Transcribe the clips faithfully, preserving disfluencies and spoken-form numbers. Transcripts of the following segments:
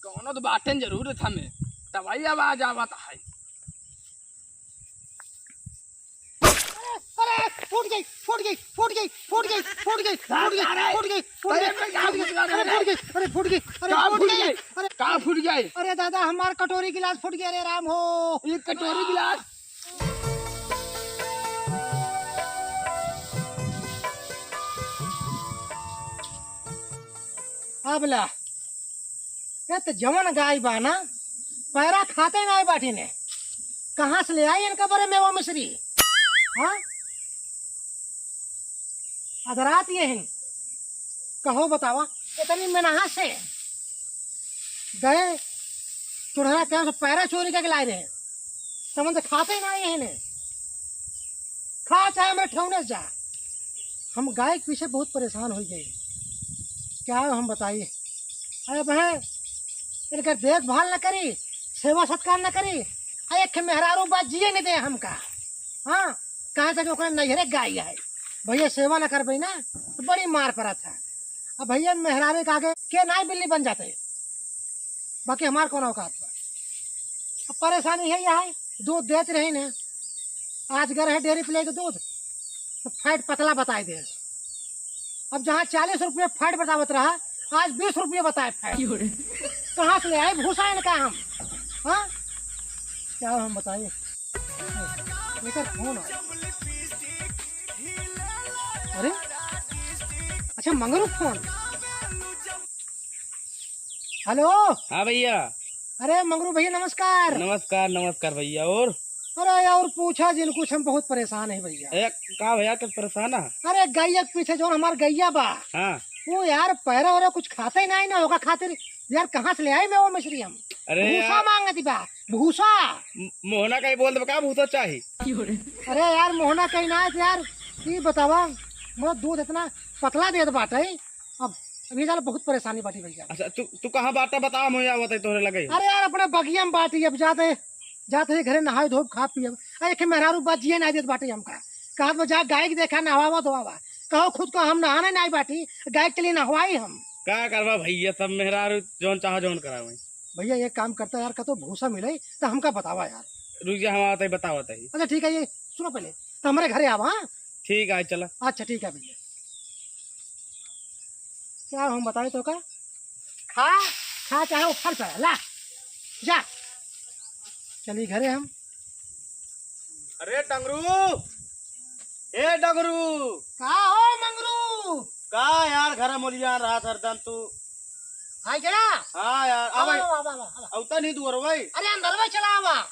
कौनो तो बाटेन जरूर था में, तबही आवाज आवत है। अरे, अरे, फूट गई, फूट गई, फूट गई, फूट गई, फूट गई, फूट गई, अरे, फूट गई, फूट गई, अरे, फूट गई, अरे, फूट गई, अरे, का फूट गई, अरे, का फूट गई? अरे दादा, हमार कटोरी गिलास फूट गया रे राम हो। ये कटोरी गिलास? अब ला, ये तो जवन गाय बा ना, पैरा खाते नाई बाटी ने। कहाँ से ले आई इनका बरे मेवा मिश्री? हाँ? अधरात ये हैं। कहो बतावा, इतनी मेहनत से गए, चुड़हरा के यहाँ से पैरा चोरी करके लाए रहे। समझ खाते ही ना ये ने। खा चाहे हमरे ठौने से जा। हम गाय के पीछे बहुत परेशान हो गए। क्या हम बताइए? अरे बहन, इनकर देखभाल न करी, सेवा सत्कार न करी। आ एक ठे मेहरारू बात जिए नहीं दे हमका। हाँ, कहे तक ओकरे नैहरे गाय है। भैया सेवा न करबे ना, तो बड़ी मार पड़त है। अब भैया मेहरारू के आगे के नाई बिल्ली बन जाते। बाकी हमार कौन औकात बा? अब परेशानी है यहाँ, दूध देत रही ना, आज गर है डेयरी पे लेके दूध, तो फैट पतला बताए दे। अब जहाँ चालीस रुपये फैट बतावत रहा, आज बीस रुपये बताए फैट। कहाँ से ले आए भूसा इनका हम? हाँ, क्या हम बताइए? लेकर फोन आ। अरे, अच्छा, मंगरू फोन। हेलो। हाँ भैया। अरे मंगरू भैया, नमस्कार। नमस्कार, नमस्कार भैया। और? अरे यार, पूछा जिन कुछ, हम बहुत परेशान है भैया। ए, का भैया, कुछ परेशान है? अरे गैया के पीछे जौन हमार गैया बा, हाँ। वो यार पैरा वैरा कुछ खाते ही नहीं ना, ओका खातिर यार कहाँ से ले आई मेवा मिश्री हम? अरे भूसा यार। मांगती बा, भूसा। म-, मोहना कहीं बोल दे का भूसा चाही? अरे यार, मोहना कहीं ना है यार, ये बतावा, मैं दूध इतना पतला देत बाटे, अब, अब ये साला बहुत परेशानी बाटी भैया। अच्छा, तू, तू कहाँ बाटा बता, मुझे आवत है तोहरे लगे। अरे यार, अपने बगिया में बाटी, अब जाते, जाते ही घरे नहाए धोब, खा पी, अब। अरे, एक मेहरारू बात जिए ना देत बाटी हमका। कहत बा, "जा गाय के देखा, नहवावा धोआवा।" कहो खुद को हम नहाने नहीं बाटी, गाय के लिए नहवाई हम। का करबा भैया, सब मेहरारू जौन चाहो जौन करावे। भैया, एक काम करता यार, कतो भूसा मिले तो हमका बतावा यार। रुक जा, हम आवत है, बतावत है। अच्छा, ठीक है, ये सुनो पहले, तो हमारे घरे आवा, हाँ? ठीक है, चला। अच्छा, ठीक है भैया। क्या हम बताए तो का? खा, खा चाहे ऊपर चढ़ा, ला, जा। चली घरे हम। अरे डंगरू, ए डंगरू। का हो मंगरू? का यार, घर मोलिया रहा हरदम तू। आई गेला? हाँ यार, आवा, आवा, आवा, आवा, आवा। अउता नहीं दुअर भाई। अरे अंदर में चला आवा।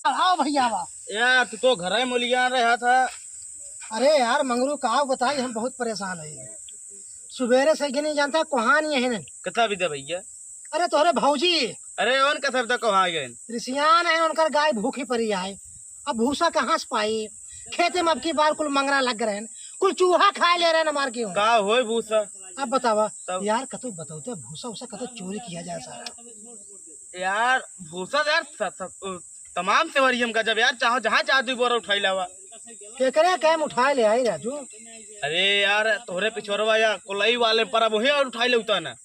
आओ भैया, आवा। यार, तू तो घर ही मोलिया रहा था। अरे यार, मंगरू, का बताई, हम बहुत परेशान है। सुबेरे से गिनी जानता, कोहान ये है नहीं। कथा भी दे भैया। अरे, तोहरे भौजी। अरे, उन कथा भी दे, कोहान गए। रिसियान है, उनकर गाय भूखी परी है। अब भूसा कहाँ से पाई? खेते में अब की बार कुल मंगरा लग रहे हैं, कुल चूहा खाए ले रहे हैं हमार गेहूं। का होय भूसा? अब बतावा तब। यार, कतो बताओ तो, भूसा उसा कतो चोरी किया जाए सारा। यार, भूसा यार, स-, स-, उ, तमाम सेवरियम का जब यार चाहो, जहाँ चाहो, दू बोरा उठाई लावा। केकरे कैम उठाए ले आई राजू? अरे यार, तोहरे पिछोरवा या कोलई वाले पर अब वही और उठाई ले उता ना।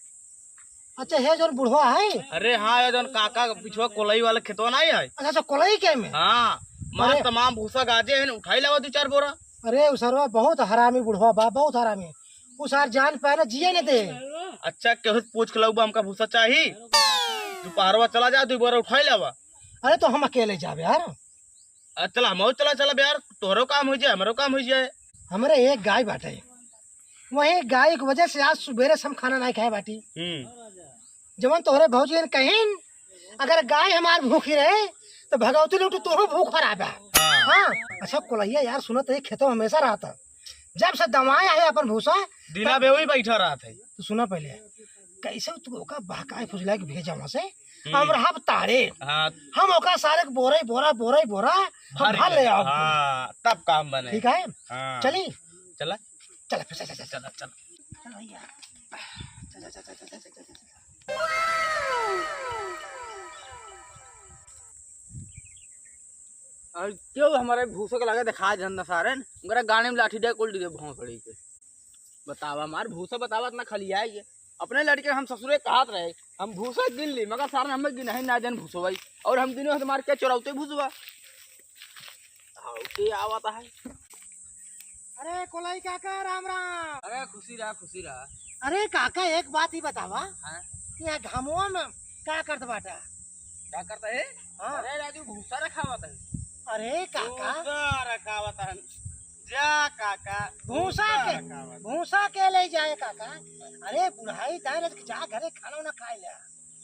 अच्छा, हे जौन बुढ़वा है? अरे हाँ, ये जौन काका पिछवा कोलई वाले खेतवा नहीं है? अच्छा, अच्छा, कोलई के में? हाँ, मार अरे। तमाम भूसा गाजे हैं, उठाई लावा दू चार बोरा। अरे, उ सरवा बहुत हरामी बुढ़वा बा, बहुत हरामी। उ सार जान पाए ना, जिए न दे। अच्छा, केहू से पूछ के लाऊ बा, हमका भूसा चाही? दोपहरवा चला जा, दू बोरा उठाई लावा। अरे, तो हम अकेले जाबे यार। अ, चला, हम चला, चला बे यार, तोहरो काम हो जाए, हमरो काम हो जाए। हमरे एक गाय बाटे, वही गाय के वजह से आज सुबेरे से हम खाना नहीं खाए बाटी। हम्म। जवन तोहरे भौजी ने कहिन, अगर गाय हमार भूखी रहे, तो भगवती लूटू तोहू भूखा रहबा। हाँ। हाँ, अच्छा कोलैया यार, सुनत रही, खेतों में हमेशा रहता, जब से दवाई आए अपन भूसा, दीना बे वही बैठा रहत है। तो सुना पहले, कैसे तू ओका बहकाए फुसलाए के भेजा वहाँ से? हम्म। हम रहब तारे। हाँ। हम ओका सारे के बोरे बोरा, बोरे बोरा, हम भर भर ले ले। आओ। हाँ, तब काम बने। ठीक है? हाँ। चली? चला। चला, फिर चला, चला। चला, चला। चला भैया। चला, चला, चला, चला, चला, चला। और क्यों हमारे भूसो के लगे दिखा देन सारे, उनकरा गाने में लाठी दे, कुल दे भोंसड़ी के। बतावा मार भूसा बतावा इतना खलियाए ये। अपने लड़के हम ससुरे कहत रहे, हम भूसा गिन ली, मगर सार हमें गिनही ना देन भूसो भाई। और हम गिने हो तो मार के चोरावते भूसवा। हाँ, के आवत है? अरे कोलाई काका, राम राम। अरे खुशी रहा, खुशी रहा। अरे काका, एक बात ही बतावा, हाँ? कि यहाँ घामवा में का करत बाटा? का करता है? हाँ। अरे राजू, भूसा रखावत है। अरे काका। भूसा रखावत है। जा काका, भूसा भूसा के, रखावत। भूसा के ले जाए काका। अरे बुढ़ाई दाई, जा घरे खाना ना खाए ले।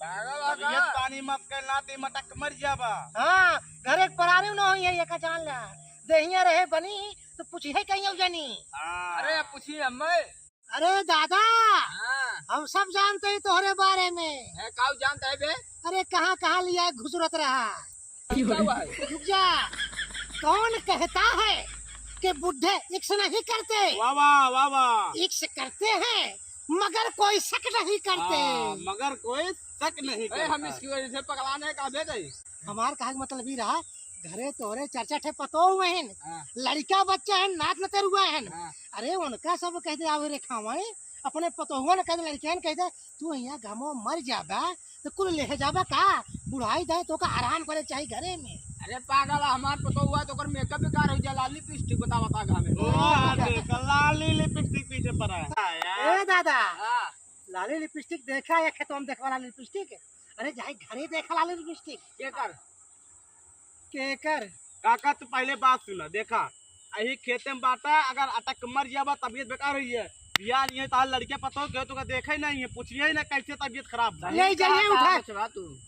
पागल हो तबियत का? पानी मत कर, ना ते मटक मर जाबा। हाँ, घरे के परारी न होई है, एका जान ले। देहिया रहे बनी, तो पूछी है कहीं जानी। हाँ। अरे, अब पूछी हमें। अरे दादा, हाँ। हम सब जानते ही तोहरे बारे में। है, काऊ जानता है बे? अरे, कहाँ कहाँ लिया घुसरत रहा। अरे, का हुआ है? रुक जा। कौन कहता है कि बूढ़े इक्स नहीं करते? वाह, वाह, वाह, वाह। इक्स करते हैं, मगर कोई शक नहीं करते। हाँ, मगर कोई शक नहीं अरे, हम करता। इसकी वजह से पगलान है, का भेद है? हमार कहे के मतलब ई रहा, घरे तोहरे चार चार ठे पतोह हुए हैं, हाँ। लड़का बच्चा है, नात नतेर हुआ है। हाँ। अरे, उनका सब कह दे, "आओ रे खावाई।" अपने पतोहुआ ने कह दे, लड़किया ने कह दे, "तू यहाँ घामो मर जाबा, तो कुल लेहे जाबा का? बुढ़ाई जाए तो का आराम करे चाही घरे में।" अरे पागल, हमार पतोहुआ तो ओकर मेकअप बेकार हो जा, लाली लिपस्टिक बता बता घामे। ओ, हाँ, देख, लाली लिपस्टिक पीछे पड़ा है। ए दादा, हाँ। लाली लिपस्टिक देखा, एक है तो हम देखवा लाली लिपस्टिक। अरे, जाए घरे देखा लाली लिपस्टिक। केकर? केकर? काका, तू पहले बात सुना, देखा, अही खेते में बाटा, अगर अटक मर जाबा, तबियत बेकार हुई है। बियाह नहीं है, तार लड़के पतोह के, तो देखे ही नहीं है, पूछिए ही ना कैसे तबियत खराब बा। ले जाइए उठा,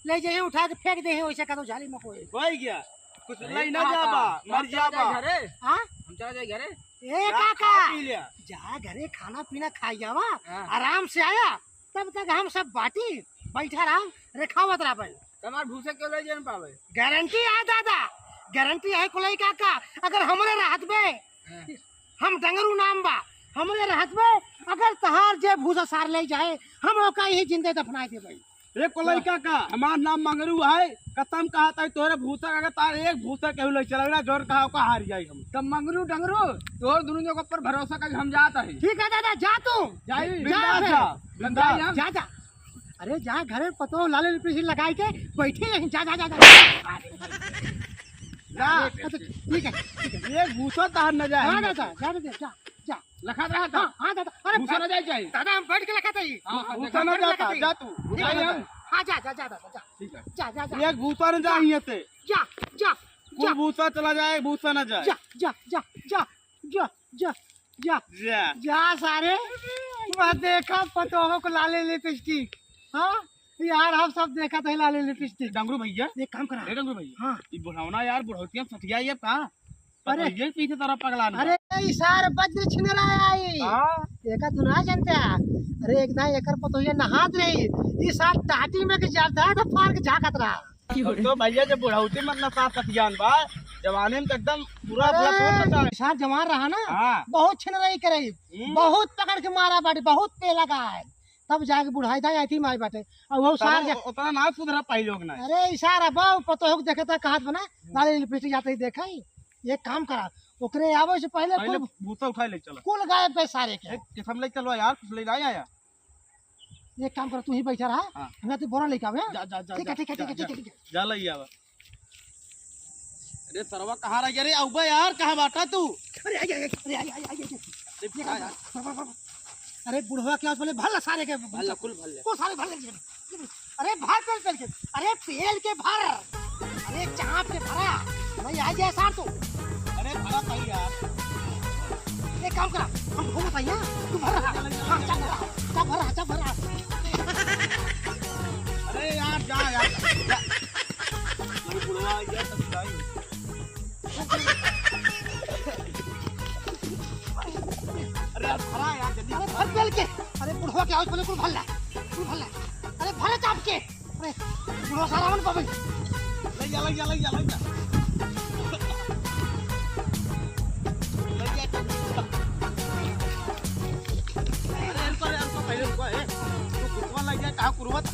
ले जाइए उठा के फेंक दे, वैसे का तो झाली में कोई। हो गया, कुछ ले ना जाबा, मर जाबा। घरे? हाँ? हम चला जाए घरे? ए जा, काका, खा पी लिया। जा घरे खाना पीना खाई जावा, हाँ। आराम से आया, तब तक हम सब बाटी बैठा रहा, रेखावत रहा भाई। तमार भूसा क्यों ले जान पावे? गारंटी है दादा, गारंटी है कुलई काका, अगर हमरे रहत बे, हाँ। हम डंगरू नाम बा, हमरे रहत बे, अगर तहार जे भूसा सार ले जाए, हम ओका यही जिंदे दफनाए दे भाई। रे कोलई काका, हमार नाम मंगरू है, कसम कहत है तोहरे भूसा का, अगर तार एक भूसा केहू ले चला ना, जोर कहा ओका हार जाई हम। तब मंगरू डंगरू, तोहर दुनू के ऊपर भरोसा करके हम जात है। ठीक है दादा, जा तू। जाई, जा बिंदास फिर। जा, बिंदास जा। जा, जा। अरे जा घरे पतोह लाले लिपस्टिक लगाई के बैठी रही, जा, जा, जा, जा। जा। अच्छा, ठीक है, ठीक है। एक भूसा तार न जाए। हाँ दादा, जा, जा, जा। जा। लखत रहा था। हाँ, हाँ, दादा। अरे, भूसा न जाए चाहिए। दादा, हम बैठ के लखत ही। हाँ, हाँ, भूसा न जाता, जा तू। ठीक है, जा। हाँ, जा, जा, जा, दादा, जा। ठीक है। जा, जा, जा। एक भूसा न जाए यहाँ से। जा, जा, कुल जा। भूसा चला जाए, भूसा न जाए। जा, जा, जा, जा, जा, जा, जा। जा। जा सारे, मैं देखा पतोहो को लाले लिपस्टिक। हाँ, यार, हम सब देखा थे लाले लिपस्टिक। डंगरू भैया। एक काम करा। ए डंगरू भैया। हाँ। ये बुढ़ौना यार, बुढ़ौतिया सठिया ये का? अरे। पतोहिए के पीछे तरफ पगलान बा। अरे, ई सार वज्र छिनरा आई। हाँ। एका तू ना जानता। अरे, एक दाई एकर पतोहिया नहात रही। ई सार टाटी में के जाता है तो फार के झाकत रहा। अब तो भैया जब बुढ़ौती में इतना साफ सफियान बा, जवानी में तो एकदम पूरा, पूरा अरे, तोड़ देता है। ई सार जवान रहा ना, हाँ। बहुत छिनराई करे। हम्म। बहुत पकड़ के मारा बाटे, बहुत तेल लगा है। तब जाके बुढ़ाई दाई आई थी माई बाटे। अब वो तब सार जा- उ-, उतना ना सुधरा पाई लोग ना। अरे, ई सार अब पतोह के देखता कहत बना, लाले लिपस्टिक जाते ही देखा ही। एक काम करा, ओकरे आवे से पहले पहले कुल, भूसा उठा ले चला। कुल गायब बे सारे के। ए, किसम ले चलो यार, कुछ ले ना आया। एक काम करा, तू ही बैठा रहा, हाँ। हमरा तू बोरा लेके आवे, हाँ? जा, जा, जा, ठीक है, जा, ठीक है, जा, ठीक है, जा, ठीक है, ठीक है। जा ले आवा। अरे सरवा कहाँ रह गया रे? अउबा यार, कहाँ बाटा तू? अरे, आई, आई, आई, अरे, आई, आई, आई, आई, आई। अरे, ये कहाँ यार? अरे, बुढ़वा के आवाज बोले, भल्ला सारे के। भल्ला, कुल भल्ला। को सारे भल्ला। अरे भर पेल पेल के, अरे पेल के भर, अरे चाप के भरा, नहीं आ जाए सार तू। अरे भरा भाई यार। एक काम करा, हम घूमत आइए, तू भर रहा। हाँ, जा भर रहा, जा भर रहा, जा भर रहा। अरे यार, जा यार, जा। तू बुढ़वा आ गया, तब जाई। अरे यार, भरा यार, जल्दी। अरे भर पेल के, अरे बुढ़वा के आवाज बोले, कुल भर ला, कुल भर ला। अरे भरे चाप के। अरे, बुढ़वा सारा मन पावे। ले जा, ले जा, ले जा, ले जा। ले जा। अरे, रुको, अरे, रुको, पहले रुको, ए। तू कुतवा ले जा, कहाँ कुरवत?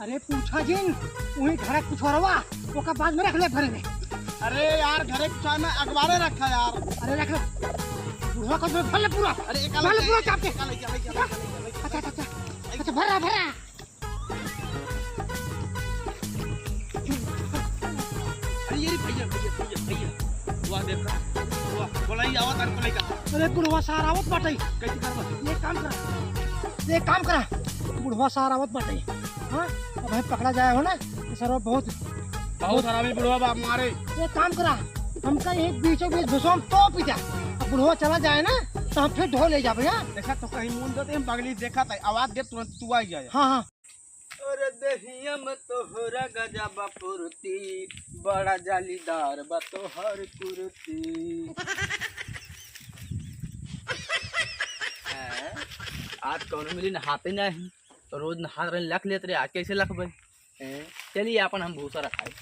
अरे, पूछा जिन, वही घर कुछोरवा, ओका बाद में रख ले घरे में। अरे यार, घरे कुछ ना, अखबारे रखा यार। अरे, रख ले। बुढ़वा का भर ले पूरा। अरे, एक भर ले पूरा चाप के। एक ले जा, ले जा, ले जा, ले जा, ले जा। अच्छा, अच्छा, अच्छा। अच्छा, भर रहा, भर रहा। ये रे भैया, भैया, भैया, भैया। वाह, देखा। वाह, बोला ही आवत, अरे, बोला ही का? अरे, बुढ़वा सार आवत बाटे। कैसे करबा? ये काम करा। ये काम करा। बुढ़वा सार आवत बाटे। हाँ? अब हम पकड़ा जाए हो ना, तो सरवा बहुत बहुत हरामी बुढ़वा बाप मारे। ये काम करा, हमका यही बीचों बीच घुसवा में तोप ही जा। अब बुढ़वा चला जाए ना, तो हम फिर ढो ले जाबे, हाँ? देखा तो कहीं मुंह देते हम बगली देखा था, आवाज दे तुरंत तू आ जाए। हाँ, हाँ। अरे देहिया में तोहरा गजब फुर्ती, बड़ा जालीदार बा तोहर कुर्ती। हैं? आज कौनो मिली नहाते नहीं, रोज नहा रहे, लख लेत रहे, आज कैसे लख भाई? हैं? चलिए, आपन हम भूसा रखाई।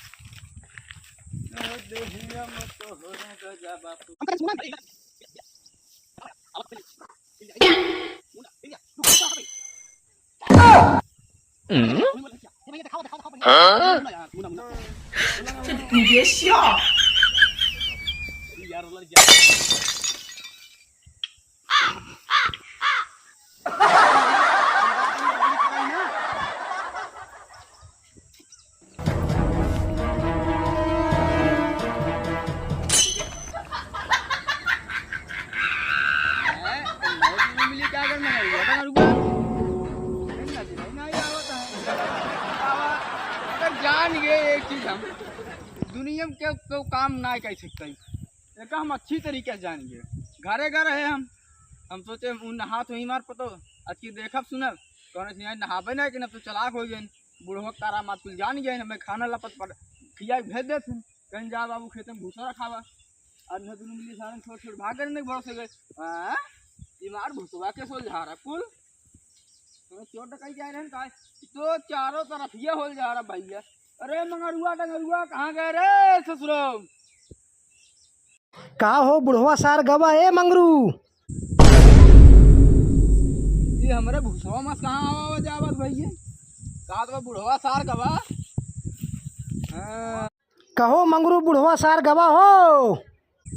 अगर जान गए एक चीज हम, दुनिया में केहू, केहू काम ना कर सकते। एक हम अच्छी तरीके से जान गए। घरे घर है हम, हम सोचे उ नहात हुई मार पतो, अचकी देखब सुनब, कौन से यहाँ नहाबे ना कि ना तो चलाक हो गए। बुढ़वा तारा मात कुल जान गए, हमें खाना लपत पर खिया के भेज देते। कहीं जा बाबू खेत में भूसा रखावा। आज न दुनू मिली सारन छोड़ छोड़ भाग गए, नहीं भरोसे गए। हाँ? ये मार भूसवा के सोल झारा कुल। तो चोट कहीं जा रहे हैं का? तो चारों तरफ ये होल जा रहा भैया। अरे मंगरुआ डंगरुआ कहाँ गए रे ससुरो? का हो बुढ़वा सार गवा ए मंगरू? ये हमरे भूसवा मस कहाँ आवा जावत भैया? का तो बुढ़वा सार गवा? हाँ। कहो मंगरू बुढ़वा सार गवा हो?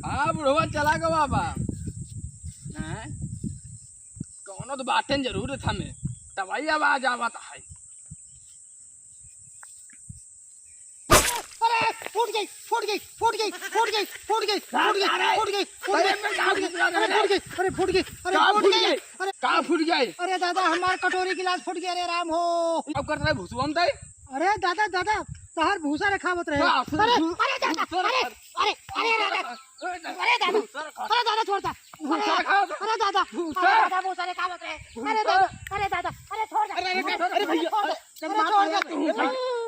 हाँ बुढ़वा चला गवा बा। हाँ? कौनो तो बातें जरूर था में। तब आई आवाज आवत है। अरे, फूट गई, फूट गई, फूट गई। अरे, फूट गई, अरे, फूट गई, अरे, फूट गई, अरे, का फूट गई? अरे दादा, हमार कटोरी गिलास फूट गया रे राम हो। अब करत रहे भूसवा में तई? अरे दादा, दादा, तहार भूसा रखावत रहे। का? अरे, अरे दादा, अरे, अरे, अरे दादा, अरे दादा, अरे दादा, छोड़ दा। अरे दादा, अरे दादा, भूसा रखावत रहे। अरे दादा, अरे दादा, अरे छोड़ दा। अरे, अरे, अरे भैया, अरे छोड़ दा। अरे कद मार आया तू?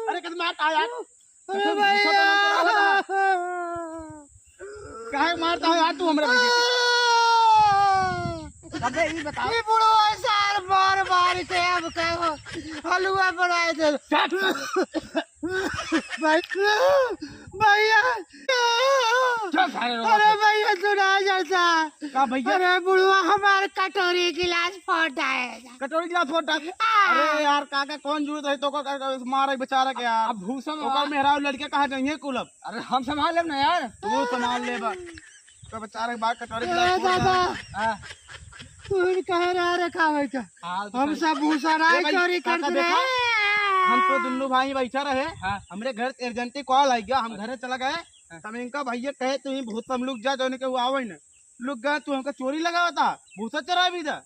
अरे कद मार आया? अरे भैया। काहे मारता है यार तू हमरा भैया के? अबे ई बताओ। ई बुढ़वा सार मार मार के अब कहो हलवा बनाए दे। चुप। भाई, भैया। चुप सारे लोग। अरे भैया सुना जाता। का भैया? अरे बुढ़वा हमार कटोरी गिलास फोड़ डाए। कटोरी गिलास फोड़ डाए? हाँ। अरे यार काका कौन जरूरत है तो का, का, का, मारे बेचारा के यार। अब भूसा में ओकर मेहरारू लड़के कहाँ जाइए कुल अब? अरे हम संभाल लेब ना यार। तू संभाल ले बा। तो बेचारे के बात कटोरी ए गिलास फोड़ दादा। डाए। हाँ। तू ही कह रहा रे का भाई का? हाँ, तो हम सही। सब भूसा ए राय भाई, चोरी काका करते देखा, रहे। हम तो दुन्नू भाई बैठा रहे। हाँ। हमरे घर urgent call आ गया, हम हाँ। घरे चला गए। हाँ। तब इनका भैया कहे तू ही भूत हम लोग जा जो इनके वो आवे ना। लोग गए तू हमका चोरी लगावा था, भूसा चोरावी था।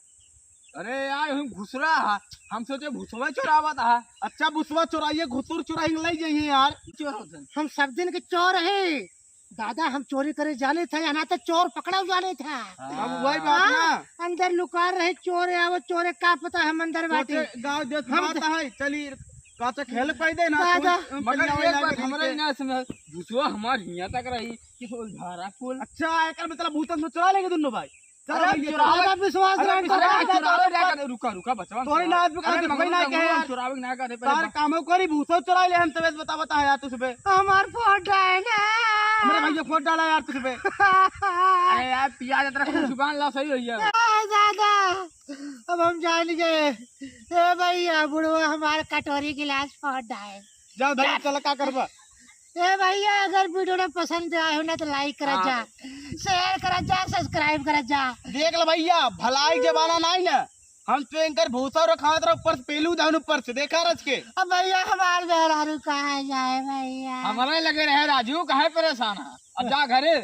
अरे यार हम घुसरा हा, हम सोचे भूसवा चोरावा था। अच्छा भूसवा चोराइए, घुसुर चोराई ले जाइए यार। चोर होते हैं। हम सब दिन के चोर है। दादा हम चोरी करे जाने थे, यहाँ तो चोर पकड़ा जाने था। हाँ। अब वही बात ना। हाँ, अंदर लुका रहे चोर, आवो चोर, का पता हम अंदर बाटे। सोचे गाँव देश हम बात है, चली काचा खेल पाई दे ना, दादा। कौन, कौन मगर कन्या एक वाला बात लड़के। हमरा ही ना समझ, भूसवा हमार हियां तक रही, कि फूल झारा फूल। अच्छा, एकर मतलब भूतन से चुरा लेंगे दोनों भाई। चलो अरे भैया, चुरावे, दादा, विश्वास अरे रख, विश्वास दादा। चुरावे ना करे, रुका, रुका, बचवा, तोरी चुरावे। ना आज भी करे, अरे, भगवान ना कहे यार। चुरावे ना करे, पहले सार बा-, कामो करी, भूसो चुराई ले, हम तबे बता, बता यार तुझे। हमार फोन डाले ना। हमारे भैया फोन डाला यार तुझे। अरे यार, पिया जाता रहा, जुबान ला सही भैया। आ, दादा, अब हम जान गए। ए भैया, बुढ़वा हमार कटोरी गिलास फोड़ डाए। जाओ दादा, चल का करबा? ए भैया, अगर video ना पसंद आए हो ना तो like करत हाँ। जा, share करत जा, subscribe करत जा। देख लो भैया, भलाई के जमाना नहीं ना, हम तो इनकर भूसा और खात रहा ऊपर से, पेलू दान ऊपर से, देखा रच के। अब भैया हमार मेहरारू कहाँ जाए भैया? हमारे लगे रहे राजू, काहे परेशान है? अब जा घरे।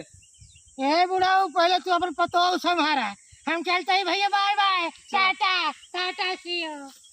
ए बुढ़ाऊ, पहले तू अपन पतोह संभारा, हम चलते ही भैया, bye bye, tata, tata, see you।